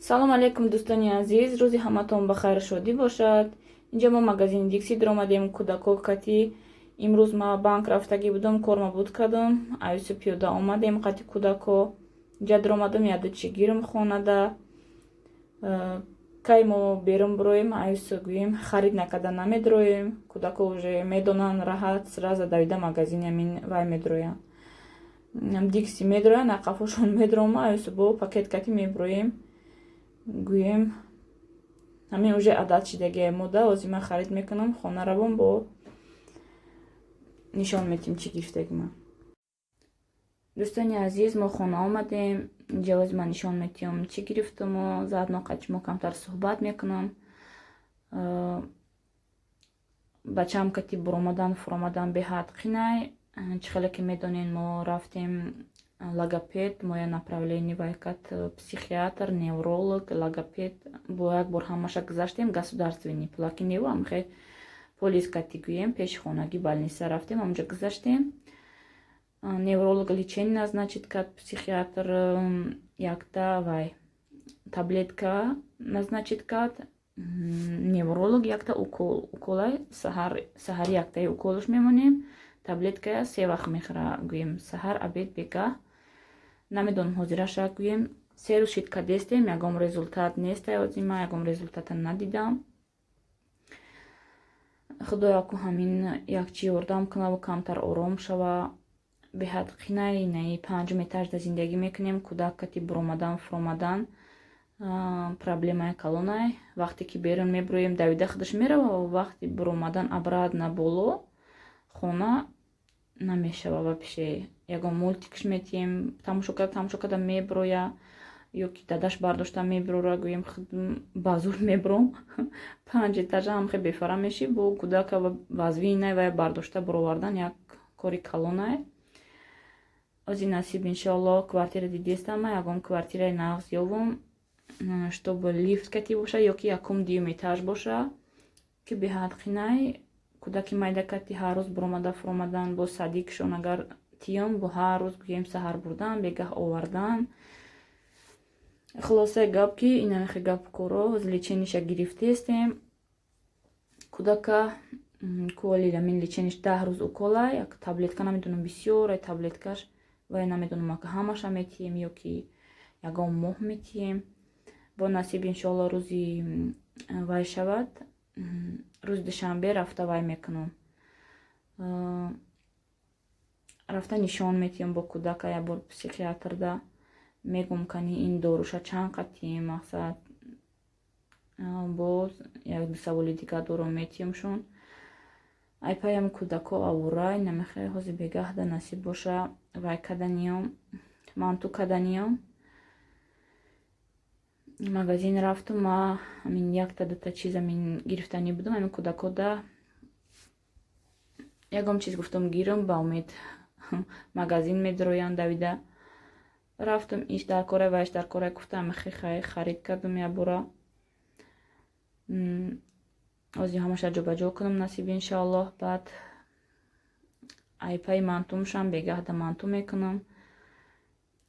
Салом алейкум, дӯстони азиз, рӯзи ҳаматон ба хайру шодӣ бошад. Инҷа мо магазини Дикси даромадем кӯдако кати. Имрӯз ма банк рафтагӣ будам, корма буд кардам, аюсу пиёда омадем қати кӯдако. Инҷа даромадам, яду чӣ гирм хонада. Кай мо берун бироем, аюсу гӯем, харид накарда намедроем. Кӯдако уже медонанд, раҳат сразу давида магазини амин вай медроянд. Дикси медроянд, ақафошон медрома, аюсу бо пакет кати меброем. Гӯем, ҳамин уже адат шидагия мода. Ҳозир ман харид мекунам, хона равом, бо нишон метим чӣ гирифтаги ман. Дӯстони азиз, мо хона омадем. Инҷа ҳозир ман нишон метиҳам чӣ гирифтаму заодно қати шумо камтар суҳбат мекунам. Бачаам кати буромадан фуромадан беҳад қинай. Чӣ хеле ки медонед, мо рафтем логопед, моя направление вай кат психиатр, невролог, логопед, бо як бор ҳамаша гузаштем, государственный, пулаки неву, амхе полис кати гӯем, пеши хонагӣ больница рафтем, ҳамонҷо гузаштем. Невролог лечение назначить кард, психиатр якта вай таблетка назначить кард, невролог якта укол, уколай саҳар саҳари яктаи уколаш мемонем, таблеткая се вақт мехӯра, гӯем, саҳар, обед, бегаҳ. Намедонам, ҳозираша гӯем, 3 рӯз шид кадестем, ягон результат нестай. Ҳозир ман ягон результата надидам. Худоя, ку ҳамин як чӣ ёрдам кунаву камтар ором шава. Беҳад қинай, наи панҷум этажда зиндагӣ мекунем, кӯдак кати буромадан фуромадан проблемаи калонай. Вақте ки берун мебуроем, давида худаш мерава, вақти буромадан обратно боло хона намешава. Вообще ягон мультикш метиҳем, тамошо карда, тамошо карда меброя, ё ки дадаш бардошта мебирора, гӯем, ба зур мебуром. Панҷ этажа ҳам хе бефара мешӣ бо кӯдака, вазвинай вай бардошта буровардан як кори калонай. Ози насиб, иншоалло, квартира дидестама, ягон квартираи нағз ёвум, чтобы лифт кати боша ё ки якум дуюм этаж боша, ки беҳад қинай кӯдаки майда кати ҳар рӯз буромада фуромадан. Бо садикшон агар тиём, бо ҳар рӯз гӯем, саҳар бурдан, бегаҳ овардан. Хулосаи гап, ки инамихе гапу коро. Лечениша гирифтестем кӯдака куоли, амин лечениш 10 рӯз укола, як таблетка, намедонам, бисёр ай таблеткаш вай, намедонам, ака ҳамаша метиҳем ё ки ягон моҳ метиҳем. Бо насиб, иншоалло, рӯзи вай шавад, рӯзи душанбе рафта вай мекунам, рафта нишон метиҳам бо кӯдака як бор психиатрда, мегум, кани ин доруша чанд қатием, мақсад, боз як ду саволи дигар дорум, метиҳамшон. Ай паям кӯдако авурай намехоҳ. Ҳозир бегаҳда насиб боша, вай каданиём, манту каданиём. Магазин рафтум, ма ҳамин якта дута чиз ҳамин гирифтанӣ будам, ҳамин кӯдакода ягон чиз гуфтам гирам, ба умед магазин медроянд давида. Рафтум, иш дар кора, вайш дар кора, гуфтам, хай, харид кардам якбора. Ҳозир ҳамаша ҷобаҷо кунам, насиб, иншоаллоҳ. Баъд айпаи мантумшам бегаҳда манту мекунам.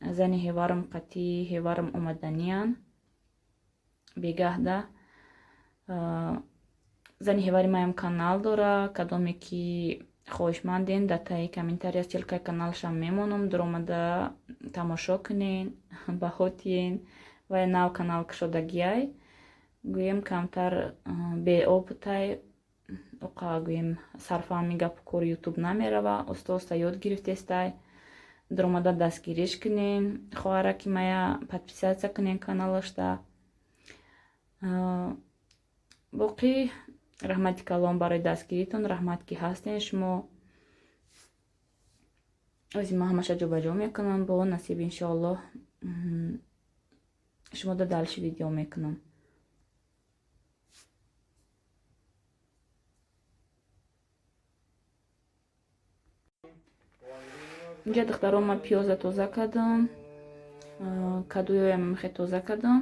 Зани ҳеварам қатӣ ҳеварам омаданиян бегаҳда. Зани ҳевари маям канал дора, кадоме ки хоҳишманден, дар таи комментария ссылкаи каналашам мемонам, дуромада тамошо кунен, баҳо тиен. Вай нав канал кушодагиай, гӯем, камтар беопытай, оқа гӯем, сарфаҳми гапу кори ютуб намерава, оста оста ёд гирифтестай. Дуромада дастгириш кунен хоҳараки мая, подписаться кунен каналашда. Боқӣ раҳмати калон барои дастгиритон, раҳмат, ки ҳастен шумо. Ози ман ҳамаша ҷобаҷо мекунам, бо насиб, иншоаллоҳ, шумо да дальше видео мекунам. Инҷа, духтаро, ман пиёза тоза кардам, кадуёям хе тоза кардам.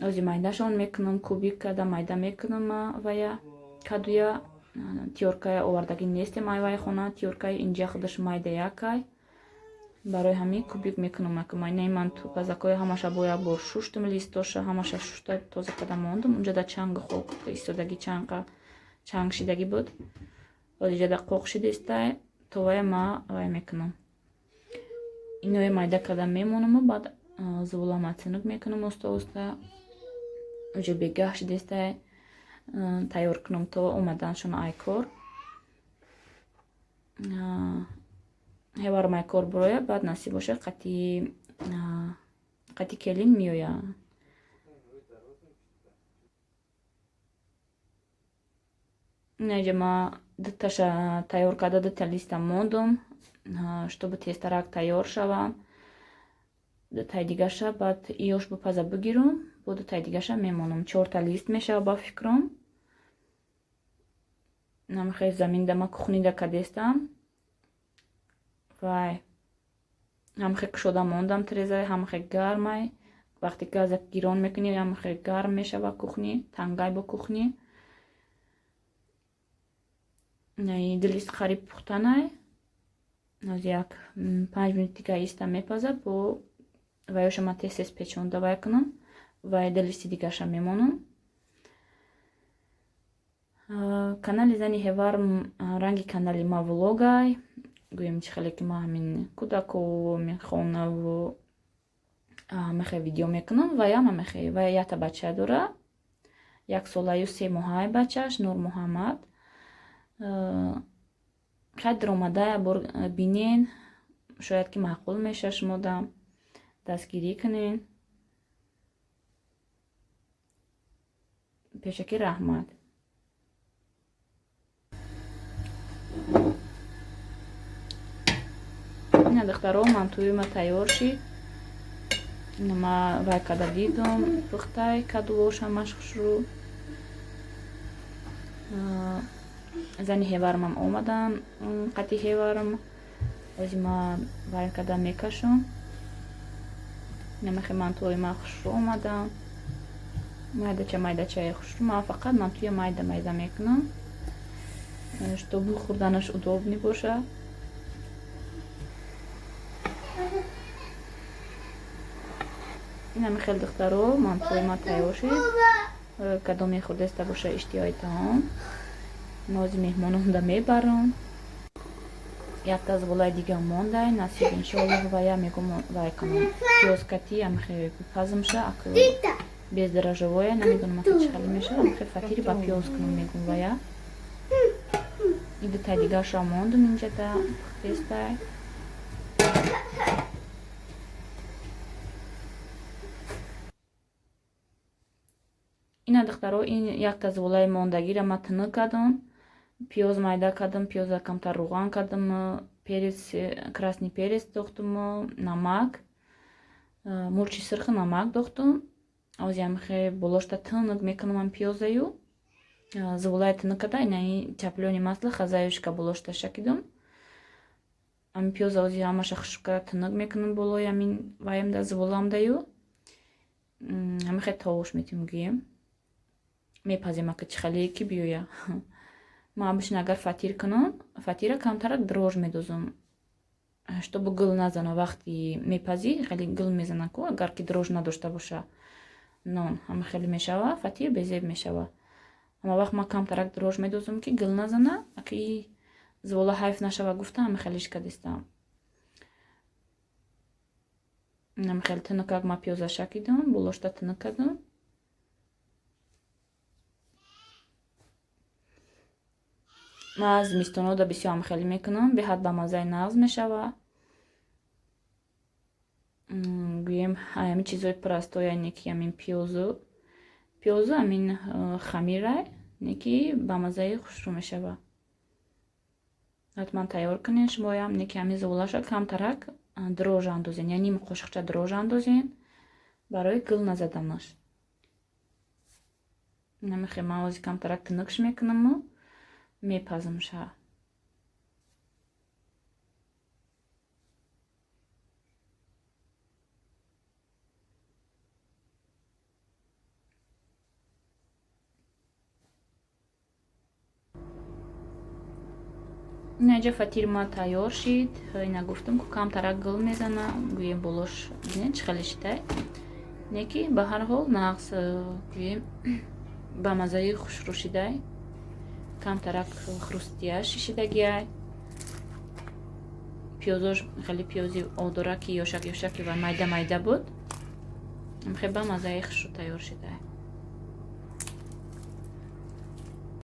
Ози майдашон мекунам, кубик карда майда мекунам. Вая кадуя тёркая овардагӣ нестем айвай хона, тёркаи инҷа худаш майда якай. Барои ҳамин кубик мекунам. Акмайнаи ман пазакҳои ҳамаша бо як бор шуштум, листоша ҳамаша шушта тоза карда мондум. Унҷа да чанг хок истодаги, чанга чанг шидагӣ буд. Ҳозир да қоқ шидистай, товая ма вай мекунам. Иное майда карда мемонаму баъд зуволама тинук мекунам оста оста. Уҷа бегаҳ шидистай, тайёр кунам то омаданшон ай кор. Ҳеварам ай кор буроя, баъд насиб боша қати келин меоя. Инаҷа ма дуташа тайёр карда, дута листа мондум, чтобы тезтарак тайёр шавам. Дутаи дигаша баъд иёш бипаза бигирум, бо дутаи дигаша мемонам. Чорта лист мешава ба фикрам. Намхе заминда ма кухнида кадестам. Вай ҳамхе кушода мондам треза, ҳамхе гармай. Вақте газа гирон мекунӣ, ҳамхе гарм мешава кухни, тангай бо кухни. Ду лист қариб пухтанай. Аз як 5 минут дига иста мепаза, бо ваёша ма тез тез печонда вай кунам, вай ду листи дигаша мемонам. Канали зани Ҳевар ранги канали ма влогай. Гӯем чӣ хеле ки ма ҳамин кӯдаку хонаву ҳамахе видео мекунам, ваям ҳамахе. Вай якта бача дора, як солаю 3 моҳаи бачааш Нурмуҳаммад. Хай даромада бор бинен, шояд ки маъқул меша шумода, дастгирӣ кунен. Пешакӣ раҳмат. Ина духтаро, мантуи ма тайёр шид. Ина ма вай када дидум, пухтай кадувош ҳамаш хушрӯ. Зани ҳевармам омадан, қати ҳеварм. Ози ма вай када мекашам. Намахе мантуи ма хушрӯ омадан. Майдача майдачаи хушрӯ. Ма фақат мантуя майда майда мекунам, чтобы хӯрданаш удобный боша. Инами хел духтаро, мантуи ма тайёр шид. Кадоме хӯрдаста боша иштиҳои таом. Нози меҳмононда мебарам. Якта аз болаи дига мондай, насиб иншоаллоҳ вая мегум вай кунам. Пиёзкати амхе пазмша, ак бездрожжевое, намедонам ака чӣ хеле мешава, амхе фатири ба пиёз кунам мегум вая. И дутай дигарша мондум инҷада пухтестай. Ина духтаро, ин якта зуволаи мондагиро ма тунук кардам. Пиёз майда кардам, пиёза камтар рӯған кардам, перец, красный перец дохтум, намак, мурчи сирху намак дохтум. Ози амхе болошта тунук мекунам ам пиёзаю. Зуволаи тунук карда, инаи тяплёни масло хазаюшка болошта шакидум. Ами пиёза ози ҳамаша хушк карда тунук мекунам болои амин ваямда зуволамдаю. Ҳамихе товуш метим гӯем. Мепазем ака чӣ хеле ки биёя. Ма обычно агар фатир кунам, фатира камтарак дрожж медозам, чтобы гул назана. Вақти мепазӣ хеле гул мезана ку, агар ки дрожж надошта боша нон, ҳама хеле мешава, фатир безеб мешава. Ҳама вақт ма камтарак дрожж медозам, ки гул назана, аки зувола ҳайф нашава гуфта ҳама хелиш кадистам. Ҳама хеле тунукак ма пиёза шакидам, болошта тунук кардам. Ма зимистонода бисёр ҳамхелӣ мекунам, беҳад ба маззаи нағз мешава. Гӯем ҳамин чизои простой, яъне ки ҳамин пиёзу ҳамин хамирай, не ки ба маззаи хушрӯ мешава. Ҳатман тайёр кунед шумоям, не ки ҳамин зуволаша камтарак дрожж андозен, яъне ним қошиқча дрожж андозен барои гул назаданаш. Намехе ман ози камтарак тунукш мекунаму мепазмша. Инаҷа фатири ма тайёр шид. Ина гуфтам, ку камтарак гул мезана, гӯем, болош бинед, чӣ хеле шидай. Не ки ба ҳар ҳол нағз, гӯем, ба маззаи хушрӯ шидай. Камтарак хрустия шишидагиай. Пиёзош хеле пиёзи одораки, ёшак ёшаки ва майда майда буд. Хеле ба маззаи хушрӯ тайёр шидай.